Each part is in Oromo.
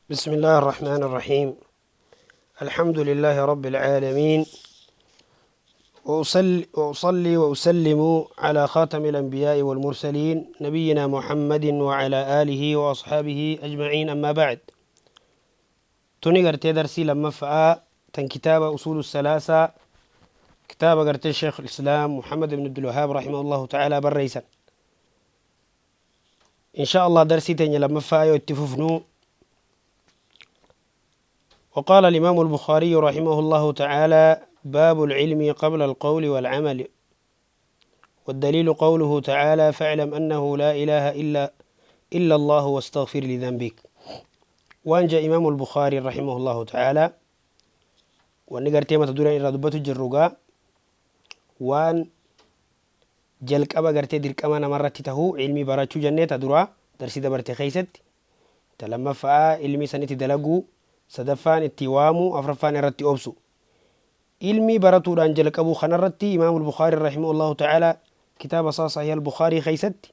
بسم الله الرحمن الرحيم. الحمد لله رب العالمين، وأصلي وأسلم على خاتم الأنبياء والمرسلين، نبينا محمد وعلى آله وأصحابه أجمعين، أما بعد. Tuni gartee darsii lammaffaa tan kitaaba أصول الثلاثة، kitaaba gartee شيخ الإسلام محمد بن عبد الوهاب رحمه الله تعالى barreeysan. إن شاء الله darsii teenya lammaffaa yoo itti fufnu، وقال الإمام البخاري رحمه الله تعالى: باب العلم قبل القول والعمل، والدليل قوله تعالى: فاعلم أنه لا إله إلا الله واستغفر لذنبك. Waan ja إمام البخاري رحمه الله تعالى، wanni gartee mata dureen irraa dubbatu jirrugaa waan jalqaba gartee dirqama namarratti tahuu ilmii barachuu jennee, ta duraa darsii dabarte keeysatti, ta lammaffaa ilmii san itti dalaguu, sadaffaan itti waamuu, afraffaan irratti obsu. Ilmii baratuudhaan jalqabuu kanarratti إمام البخاري رحمه الله تعالى kitaaba isaa صحيح البخاري keeysatti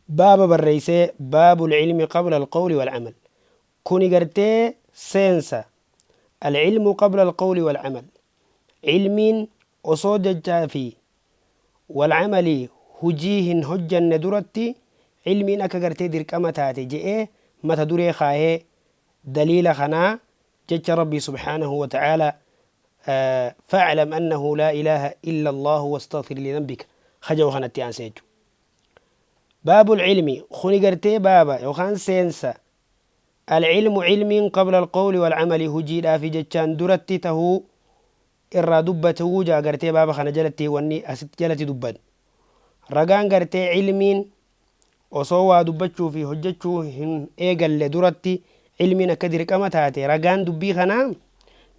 baaba barreeysee، باب العلم قبل القول والعمل. Kuni gartee seensa العلم قبل القول والعمل، ilmiin osoo jechaa fi والعمل hujii hin hojjanne duratti ilmiin akka gartee dirqama taate je'ee mata duree kaayee, daliila kanaa jecha Rabbii سبحانه وتعالى فاعلم أنه لا إله إلا الله واستغفر لذنبك خجو kanatti aansee jechu. باب العلم kuni gartee baaba yookaan seensa العلم cilmiin قبل القول والعمل hujiidhaa fi jechaan duratti tahuu irraa dubbatuu jaa. Gartee baaba kana jalatti wanni asitti jalatti dubbatu, ragaan gartee cilmiin osoo waa dubbachuu fi hojjechuu hin eegalle duratti cilmiin akka dirqama taate, ragaan dubbii kanaa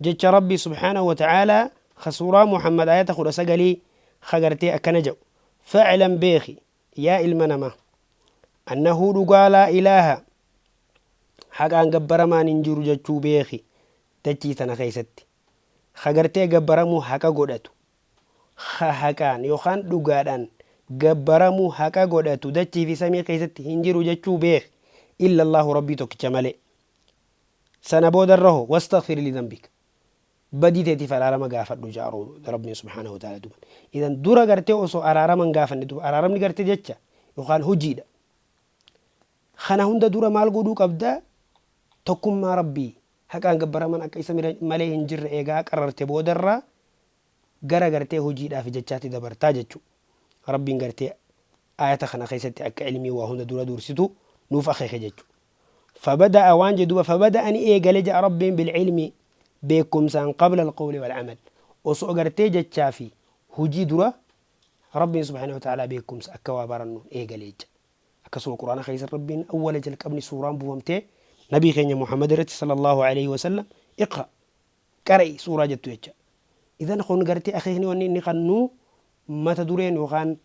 jecha Rabbi سبحانه وتعالى ka suuraa Muhammad ayata 19 ka gartee akkana jedhu: فاعلم beeki yaa ilma namaa، أنه dhugaa لا إله haqaan gabbaramaan hin jiru jechuu beeki dachii tana keessatti ka gartee gabbaramuu haqa godhatu, ka haqaan yookaan dhugaadhaan gabbaramuu haqa godhatu dachii fi samii keessatti hin jiru jechuu beeki، إلا الله Rabbii tokkicha malee. Sana boodarraho واستغفر لذنبك badii teetiif araarama gaafadhu jaa Rabbiin سبحانه وتعالى. Duban idan dura gartee osoo araarama hin gaafanne duba araaramni gartee jecha yookaan hojiidha. Kana hunda dura maal godhuu qabda? Tokkummaa Rabbii, haqaan gabbaraman akka isa malee hin jirre eegaa qarrarte boodarraa gara gartee hojiidhaaf jechaatti dabartaa jechuu. Rabbiin gartee ayata kana keessatti akka ilmii waa hunda dura dursitu nuuf akeeke jechuu. فبدأ waan jedhuba فبدأ ni eegale ja'a Rabbiin بالعلم beekumsaan قبل القول والعمل osoo gartee jechaa fi hujii dura Rabbiin سبحانه وتعالى beekumsa akka waa barannu eegale jecha. Akkasuma Quraana keessa Rabbiin awwala jalqabni suuraan buufamtee nabii keenya Muhammad irratti صلى الله عليه وسلم اقرأ qara'i suuraa jettu jecha. Idan kun gartee akeekni wanni inni kannuu mata dureen yookaan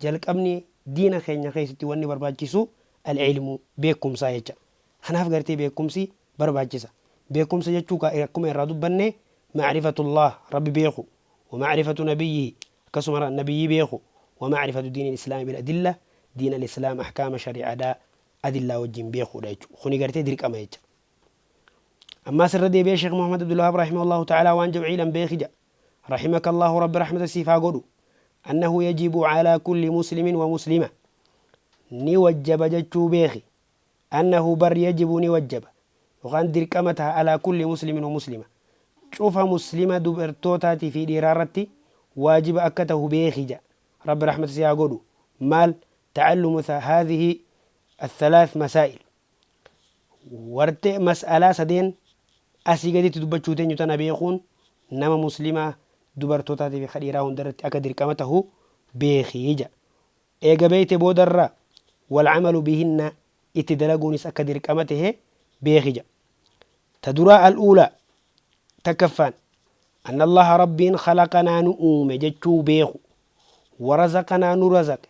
jalqabni diina keenya keessatti wanni barbaachisu العلم beekumsaa jecha. Kanaaf gartee beekumsi barbaachisa. Beekumsa jechuu akkuma irraa dubbanne معرفة الله Rabbi beeku، ومعرفة نبيه akkasuma nabiyyi beeku، ومعرفة دين الإسلام بالأدلة دين الإسلام أحكام shari'aadhaa adillaa wajjin beekuudha jechuudha. Kuni gartee dirqama jecha. Ammaa sirra deebi'ee Sheekh Muhammad Abdul Wahab رحمه الله تعالى waan jedhu: اعلم beeki jedha، رحمك الله Rabbi rahmata siif haa godhu، أنه يجب على كل مسلم ومسلمة ni wajjaba jechuu beeki، أنه bar يجب ni wajjaba yookaan dirqama ta'a على كل مسلم ومسلمة cufa muslima dubartootaatii fi dhiiraa irratti waajiba akka tahu beeki jedha, Rabbi rahmata si haa godhu. Maal? تعلم هذه الثلاث مسائل warte mas'alaa sadeen asii gaditti dubbachuu teenyu tana beekuun nama muslimaa dubartootaatii fi dhiiraa hundarratti akka dirqama tahu beekii jedha. Eega beeyte boodarra والعمل بهن itti dalaguunis akka dirqama tahe beeki jedha. Ta duraa الأولى takkaffaan أن الله Rabbiin خلقنا nu uume jechuu beeku، ورزقنا nu razaqe,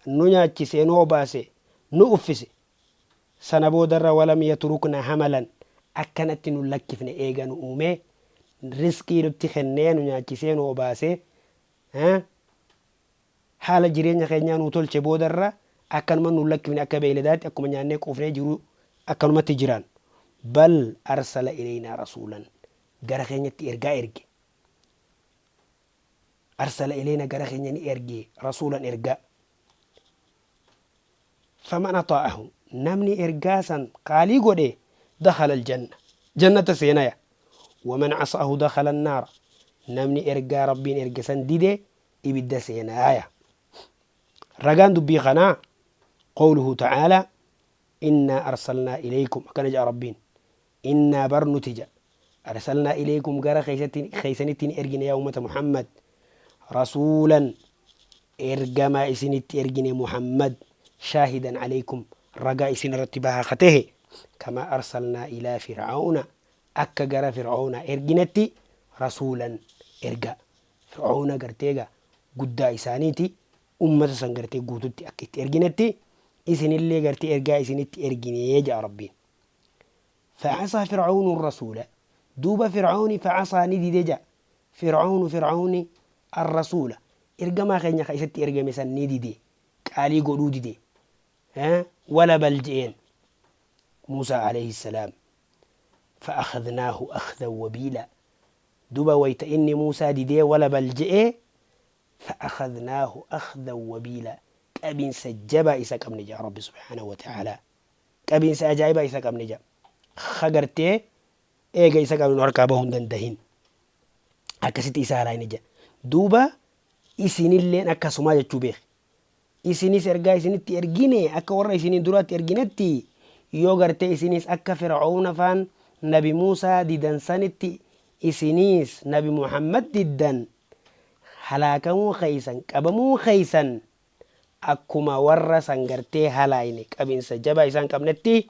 nu nyaachise, nu obaase, nu uffise. Sana boodarra ولم يتركنا هملا akkanatti nu lakkifne. Eega nu uume, riskii nutti kennee, nu nyaachisee, nu obaasee, haala jireenya keenyaa nu tolche boodarra akkanuma nu lakkifne akka beeyladaatti akkuma nyaannee quufnee jiru akkanumatti jiraan. Bal arsala ilaynaa rasuulan, gara keenyatti ergaa erge. Arsala ilayna, gara keenya ni erge, rasuulan, ergaa. Faman axaa'ahu, namni ergaa san qaalii godhe, dakhala aljanna, jannata seenaya. Waman casaahu dakhala annaara, namni ergaa Rabbiin erge san dide ibidda seenaaya. Ragaan dubbii kanaa qawluhu ta'aalaa innaa arsalnaa ilaykum, akkana jedha Rabbiin: innaa, bar nuti jedha, arsalnaa ilaykum, gara keessanitti ni ergine, yaa ummata Muhammad, rasuulan, ergamaa isinitti ergine, Muhammad, shaahidan alaykum, ragaa isin irratti bahaa ka tahe, kamaa arsalnaa ilaa fir'auna, akka gara Fir'auna erginetti, rasuulan, ergaa. Fir'auna gartee egaa guddaa isaaniiti, ummata san gartee guututti akka itti erginetti isinillee gartee ergaa isinitti erginee jedha Rabbiin. Fa'asaa Fir'aunu rasuula, duuba Fir'auni, fa'asaa, ni dide jedha, Fir'aunu, Fir'auni, ar-rasuula, ergamaa keenya ka isatti ergame san ni dide, qaalii godhuu dide, wala bal je'een Muusaa alayhi salaam. Fa'akhadnaahu akhdan wabiila, duuba wayta inni Muusaa didee wala bal je'ee, fa'akhadnaahu akhdan wabiila, qabinsa jabaa isa qabne jedha Rabbi subhaanahu wa ta'aalaa. Qabiinsa ajaa'ibaa isa qabne jedha, ka gartee eega isa qabne nu harkaa bahuu hin dandahin, akkasitti isa halaayne jedha. Duuba isinilleen akkasumaa jechuu beeki. Isinis ergaa isinitti ergine akka warra isiniin duraatti erginetti, yoo gartee isinis akka Fir'awna faan nabi Muusaa didan sanitti isiniis nabi Muhammad diddan, halaakamuu keeysan, qabamuu keeysan, akkuma warra san gartee halaayne, qabinsa jabaa isaan qabnetti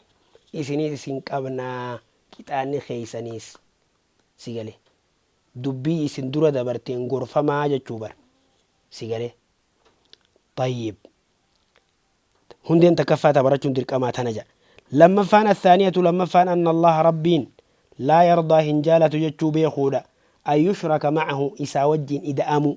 isiniis isin qabnaa, qixaanni keeysaniis si gale dubbii isin dura dabarteen gorfamaa jechuu bar si gale. Xayyib, hundeen takkaffaa ta barachuun dirqamaa tana jedha. Lammaffaan, athaaniyatu, lammaffaan, anna Allaha, Rabbiin, laa yardaa, hin jaalatu jechuu beekuudha, an yushraka ma'ahu, isaa wajjiin ida'amuu,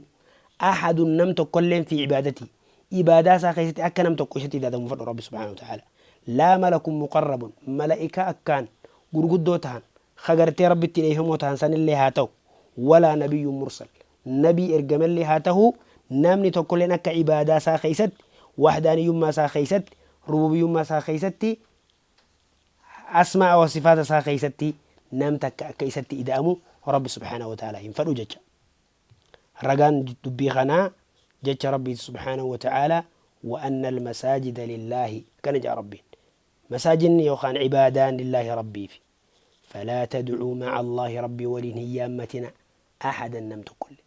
ahadun, nam tokkolleen, fi ibaadatii, ibaadaa isaa keessatti akka nam tokko isatti ida'atamu hin fedhu Rabbi subhaanahu wa ta'aala. Laa malakun muqarrabun, mala'ikaa akkaan gurguddoo tahan ka gartee Rabbitti dheeyfamoo tahan sanillee haa tahu, walaa nabiyyun mursal, nabii ergamellee haa tahuu, namni tokkolleen akka ibaadaa isaa keessatti, wahdaaniyyummaa isaa keessatti, rububiyyummaa isaa keessatti, asmaa'a wa sifaata isaa keessatti nam takka akka isatti ida'amu Rabbi subhaanahu wa ta'aalaa hin fedhu jecha. Ragaan dubbii kanaa jecha Rabbiiti subhaanahu wa ta'aalaa: wa anna almasaajida lillaahi, akkana jedha Rabbiin, masaajidni yookaan ibaadaan lillaahi, Rabbiifi, falaa tad'uu ma'a Allaahi, Rabbii waliin hin yaammatina, ahadan, nam tokkollee.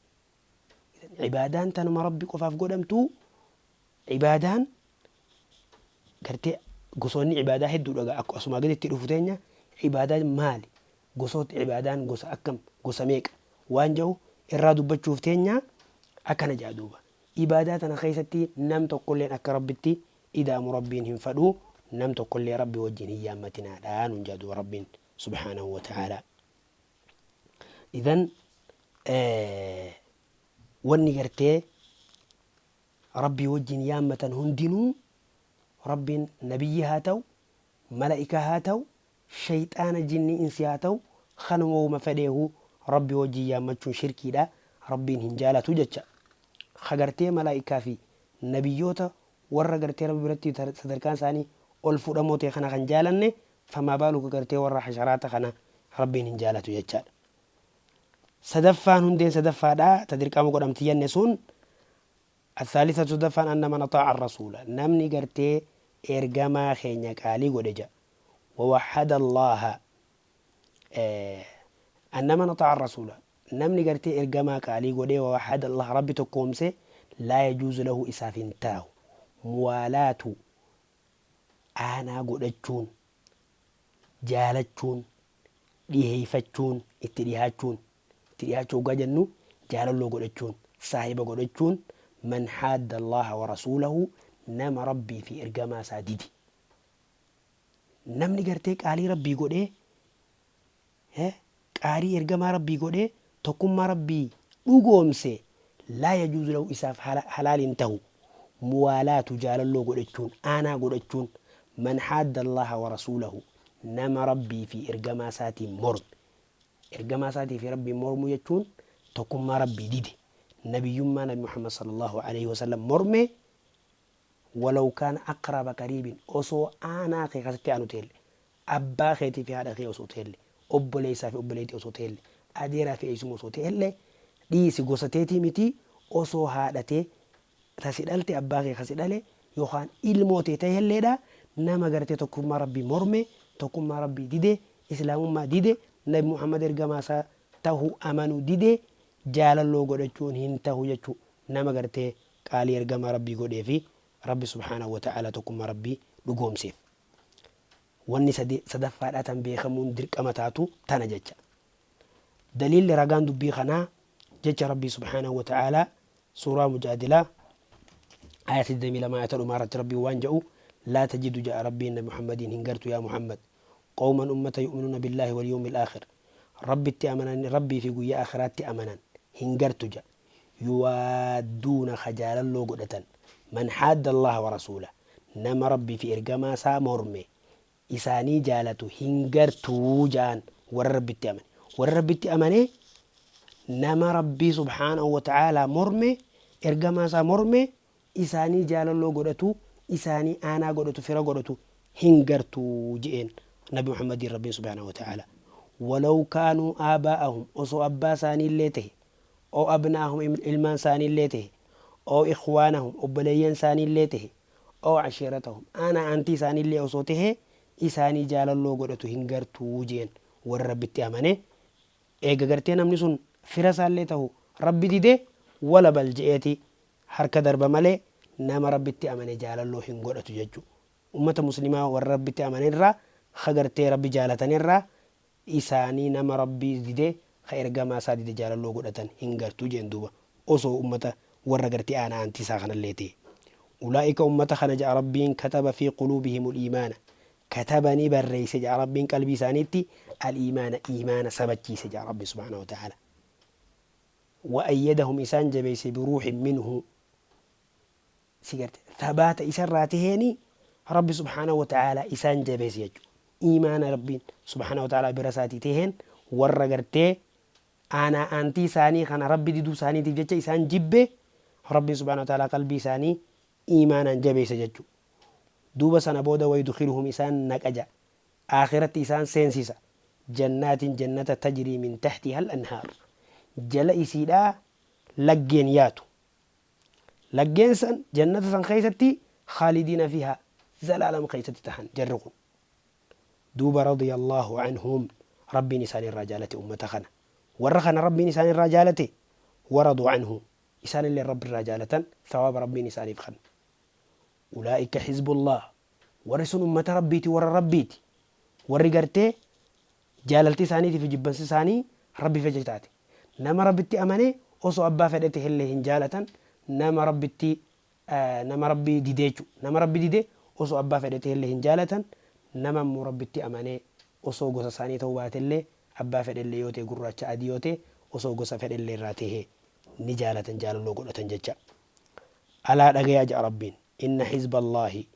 Ibaadaan tanuma Rabbi qofaaf godhamtu. Ibaadaan gartee gosoonni ibaadaa hedduudha gaa, akka asumaa gaditti dhufu teenya. Ibaadaan maali, gosoota ibaadaan gosa akkam, gosa meeqa waan jedhu irraa dubbachuuf teenya. Akkana jedha duuba: ibaadaa tana keessatti nam tokkolleen akka Rabbitti ida'amu Rabbiin hin fedhu, nam tokkollee Rabbi wajjin hin yaammatinaadha nuun jedha duuba Rabbiin subhaanahu wa ta'aalaa. Idan wanni gartee Rabbii wajjin yaammatan hundinuu, Rabbiin nabiyyi haa ta'u, mala'ikaa haa ta'u, shayxaana, jinni, insi haa ta'u, kanuma woma fedheehu Rabbi wajjin yaammachuun shirkiidha, Rabbiin hin jaalatu jecha. Ka gartee malaa'ikaa fi nabiyyoota warra gartee Rabbi biratti sadarkaan isaanii ol fuudhamoo ta'e kana kan jaalanne, famaa baaluka gartee warra hasharaata kana Rabbiin hin jaalatu jechaadha. Sadaffaan, hundeen sadaffaadha ta dirqama godhamti jenne sun, Athaalisatu, sadaffaan, anna man axaa'a arrasuula, namni gartee ergamaa keenya qaalii godhe ja, wawahhada Allaaha, anna man axaa'a arrasuula, namni gartee ergamaa qaalii godhee, wawahhada Allaha, Rabbi tokkoomse, laa yajuuzu lahu, isaaf hin taahu, muwaalaatu, aanaa godhachuun, jaalachuun, dhiheeyfachuun, itti dhihaachuun, itti dhihaachuu hoggaa jennu jaalalloo godhachuun, saahiba godhachuun, man haadda Allaaha wa rasuulahu, nama Rabbii fi ergamaa isaa dide. Namni gartee qaalii Rabbii godhee, qaarii ergamaa Rabbii godhee, tokkummaa Rabbii dhugoomse, laa yajuuzu lahu, isaaf halaal hin tahu, muwaalaatu, jaalalloo godhachuun, aanaa godhachuun, man haadda Allaaha wa rasuulahu, Nama Rabbii fi ergamaa isaatiin morme. Ergamaa isaatii fi Rabbiin mormuu jechuun tokkummaa Rabbii dide. Nabiyyummaa Nabi Muhammad sallallahu aleyhi wa sallam morme, walaw kaana aqraba qariibin, osoo aanaa kee ka sitti aanu ta'ellee, abbaa keetii fi haadha kee osoo ta'ellee, obboleessaa fi obboleettii osoo ta'ellee, adeeraa fi eessuma osoo ta'ellee, dhiisi gosa teetii mitii osoo haadha tee ta si dhalte, abbaa kee ka si dhale yookaan ilmoo tee tahelleedha, nama gartee tokkummaa Rabbii morme, tokkummaa Rabbii dide, Islaamummaa dide, Nabi Muhammad ergamaa isaa tahuu amanuu dide jaalalloo godhachuun hin tahu jechu. Nama gartee qaalii ergamaa Rabbii godhee fi Rabbi subhaanahu wa ta'aalaa tokkummaa Rabbii dhugoomseef. Wanni sadaffaadhaa tan beekamuun dirqama taatu tana jecha. Daliilli ragaan dubbii kanaa jecha Rabbii subhaanahu wa ta'aalaa suuraa Mujaadilaa aayata 22 aayata dhumaa irratti Rabbiin waan ja'u, laa tajidu ja'a Rabbiin Nabi Muhammadiin hin gartu yaa Muhammad qawman ummata yu'minuuna billaahi wal yawmil aakhir Rabbitti amanan Rabbii fi guyyaa aakhiraatti amanan hin gartu ja'a yuwaadduuna ka jaalalloo godhatan man haadda Allaaha wa rasuulah nama Rabbii fi ergamaa isaa morme isaanii jaalatu hin gartu ja'an. Warra Rabbitti amane, warra Rabbitti amane nama Rabbii subhaanahu wa ta'aalaa morme, ergamaa isaa morme isaanii jaalalloo godhatu, isaanii aanaa godhatu, fira godhatu hin gartu je'een Nabi Muhammadiin Rabbiin subhaanahu wa ta'aalaa. Walaw kaanuu aabaa'ahum, osoo abbaa isaaniillee tahe, ow abnaa'ahum, ilmaan isaaniillee tahe, ow ikhwaanahum, obboleeyyan isaaniillee tahe, ow ashiiratahum, aanaa aantii isaaniillee osoo tahee isaanii jaalalloo godhatu hin gartuu jeen warra Rabbitti amane. Eega gartee namni sun fira isaallee tahu Rabbi dide wala bal je'eeti harka darba malee nama Rabbitti amane jaalalloo hin godhatu jechu. Ummata muslimaa warra Rabbitti amane irraa ka gartee Rabbi jaalatan irraa isaanii nama Rabbi dide ka ergamaa isaa dide jaalalloo godhatan hin gartu jeen duuba osoo ummata warra gartee aanaa aantii isaa kanallee ta'e. Ulaa'ika ummata kana ja'a Rabbiin kataba fii quluubihimul iimaana, kataba ni barreeyse ja'a Rabbiin qalbii isaaniitti al iimaana iimaana sabachiise ja'a Rabbiin subhaanahu wa ta'aala. Wa ayyadahum isaan jabeeyse biruuhin minhu si garte thabaata isarraa taheeni Rabbi subhaanahu wa ta'aala isaan jabeeyse jechu. Iimaana Rabbiin subhaanahu wa ta'aala bira isaatii taheen warra gartee aanaa aantii isaanii kana Rabbi diduu isaaniitiif jecha isaan jibbe Rabbiin subhaanahu wa ta'aalaa qalbii isaanii iimaanaan jabeessa jechu. Duuba sana booda wayudkhiluhum isaan naqa ja'a. Aakhiratti isaan seensisa. Jannaatin jannata tajrii min tahtihal anhaar. Jala isiidhaa laggeen yaatu. Laggeen san jannata san keessatti khaalidiina fiihaa zalaalam keessatti tahan jarri kun. Duuba radiyallaahu anhum Rabbiin isaan irraa jaalate ummata kana. Warra kana Rabbiin isaan irraa jaalate, waraduu anhu isaanilleen Rabbi irraa jaalatan, thawaaba Rabbiin isaaniif kanne. Ulaa'ika hizbullaah warri sun ummata Rabbiiti, warra Rabbiiti. Warri gartee jaalalti isaaniitii fi jibbansi isaanii Rabbiif jecha taate. Nama Rabbitti amane osoo abbaa fedhe tahellee hin jaalatan, nama Rabbitti nama Rabbi dide jechu. Nama Rabbi dide osoo abbaa fedhe tahellee hin jaalatan, nama immoo Rabbitti amane osoo gosa isaanii ta'uu baatellee, abbaa fedhellee yoo ta'e, gurraacha adii yoo ta'e, osoo gosa fedhellee irraa tahe ni jaalatan, jaalaloo godhatan jecha. Alaa dhagayaa ja'a Rabbiin, inna hizballaahi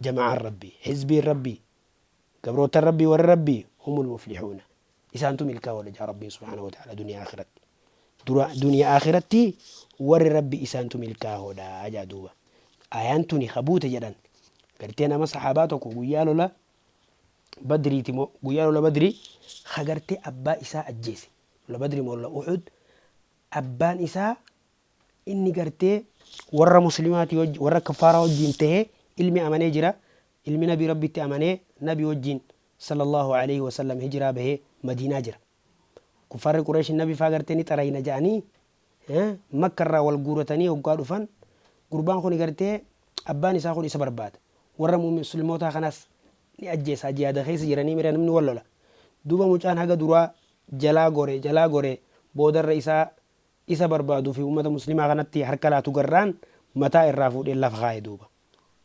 jama'aan Rabbii, hizbiin Rabbii, gabroottan Rabbii, warri Rabbii humul muflihuuna isaantu milkaawoodha ja'a Rabbiin subhaanahu wa ta'aala duniyaa akhiratti. Dura duniyaa akhiratti warri Rabbi isaantu milkaahoodha ja'a duuba. Ayaan tuni ka buute jedhan gartee nama sahaabaa tokko guyyaa lola Badriiti moo guyyaa lola Badrii ka gartee abbaa isaa ajjeese. Lola Badrii moo lola Uhud abbaan isaa inni gartee warra muslimaati warra kaffaaraa wajjiin tahee ilmi amanee jira. Ilmi nabi Rabbitti amanee nabi wajjiin sallallahu aleyhi wasallam hijiraa bahee Madiinaa jira. Kuffaarri Qureesh nabi faa gartee ni xarayna ja'anii Makka irraa wal guuratanii hoggaa dhufan gurbaan kuni gartee abbaan isaa kun isa barbaada. Warra muslimootaa kanas ni ajjeesaa jihaada keessa jiranii mira namni wal lola. Duuba mucaan haga duraa jalaa gore jalaa gore boodarra isaa isa barbaaduu fi ummata muslimaa kanatti harka laatu garraan mataa irraa fuudhee lafa kaaye duuba.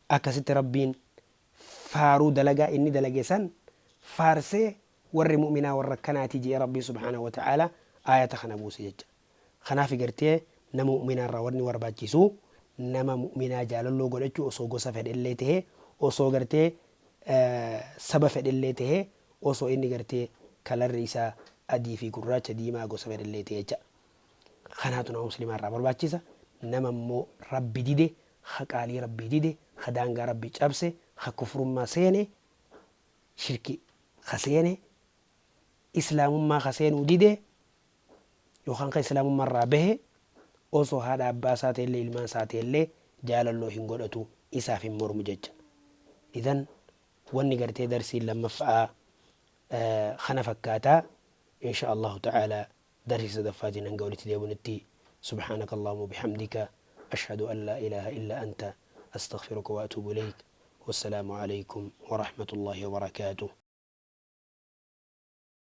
Akkasitti Rabbiin faaruu dalagaa inni dalage san faarsee warri mu'minaa warra akkanaati je'ee Rabbiin subhaanahu wa ta'aalaa aayata kana buuse jecha. Kanaafi gartee nama mu'minaa irraa wanni barbaachisu nama mu'minaa jaalalloo godhachuu osoo gosa fedhellee tahee osoo gartee Saba fedhellee tahee, osoo inni gartee kalarri isaa adii fi gurraacha, diimaa, gosa fedhellee ta'e jecha. Kanaatu nama muslimaa irraa barbaachisa. Nama immoo Rabbi dide, ka qaalii Rabbii dide, ka daangaa Rabbii cabse, ka kufrummaa seene, shirki ka seene, islaamummaa ka seenuu dide yookaan ka islaamummaa irraa bahe, osoo haadha abbaa isaa ta'ellee, ilmaan isaa ta'ellee, jaalalloo hin godhatu, isaaf hin mormu jecha. Idan wanni gartee darsiin lammaffa'aa kana fakkaataa. Insha Allahu ta'ala darsii sadaffaatiin hanga walitti deebinutti, subhaanaka Allahumma bihamdika, ashhadu an laa ilaaha illa anta, astaghfiruka wa atuubu ilayk, wassalaamu alaykum wa rahmatullahi wa barakaatuh.